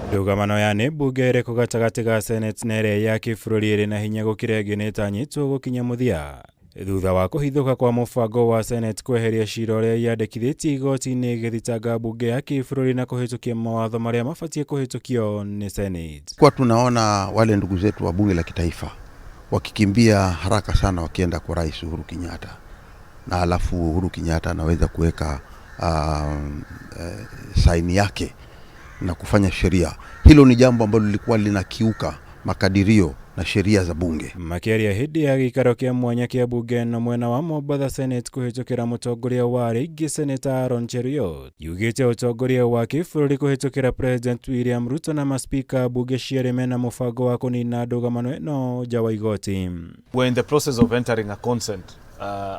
Ndũgamano ya nĩ mbunge ĩrĩkũ gatagatĩ ga Senate na ĩrĩa ya kĩbũrũri ĩrĩ na hinya gũkĩra ĩngĩ nĩ ĩtanyĩtwo gũkinya mũthia thutha wa kũhithũka kwa mũbango wa Senate kweheria cira ũrĩa yandĩkithĩtie igoti-inĩ ĩgĩthitanga mbunge ya kĩbũrũri na kũhĩtũkia mawatho marĩa mabatiĩ kũhĩtũkio nĩ Senate. Kwa tunaona wale ndugu zetu wa bunge la kitaifa wakikimbia haraka sana wakienda kwa Rais Uhuru Kenyatta, na alafu Uhuru Kenyatta anaweza kuweka saini yake na kufanya sheria. Hilo ni jambo ambalo lilikuwa linakiuka makadirio na sheria za bunge. Makĩaria hĩndĩ ya gĩikaro kĩa mwanya kĩa mbunge na mwena wa Mombatha Senate kũhĩtũkĩra mũtongoria wa arĩa aingĩ Senator Aaron Cheruiyot yugĩte ũtongoria wa kĩbũrũri kũhĩtũkĩra President William Ruto na maspika mbunge cierĩ mena mũbango wa kũnina ndũgamano ĩno nja wa igoti. We're in the process of entering a consent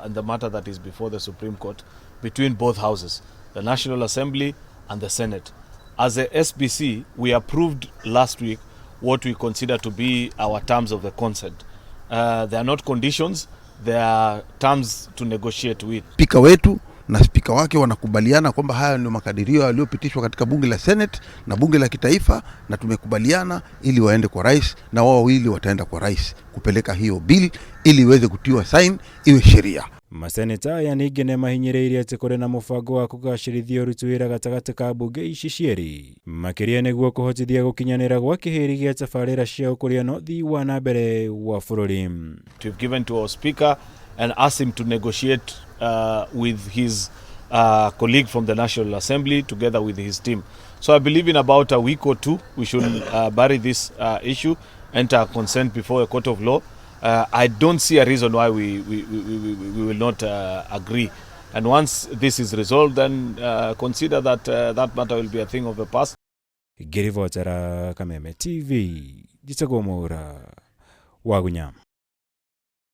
and the matter that is before the Supreme Court between both houses, the National Assembly and the Senate. As a SBC, we approved last week what we consider to be our terms of the consent. They are not conditions, they are terms to negotiate with. Spika wetu na spika wake wanakubaliana kwamba haya ndio makadirio yaliyopitishwa katika bunge la Senate na bunge la kitaifa, na tumekubaliana ili waende kwa rais, na wao wawili wataenda kwa rais kupeleka hiyo bill ili iweze kutiwa sign iwe sheria. Maseneta aya ningĩ nĩ mahinyĩrĩirie atĩ kũrĩ na mũbango wa kũgacĩrithia ũruti wĩra gatagatĩ ka mbunge ici cierĩ makĩria nĩguo kũhotithia gũkinyanĩra gwa kĩhĩri gĩa tabarĩra cia ũkũria na ũthii wa na mbere wa bũrũri. We've given to our speaker and asked him to negotiate with his colleague from the National Assembly together with his team. So I believe in about a week or two we should bury this issue, enter consent before a court of law. I don't see a reason why we will not agree. And once this is resolved, then consider that that matter will be a thing of the past. Ngĩribotera Kameme TV, njĩtagwo Mwaura wa Gunya.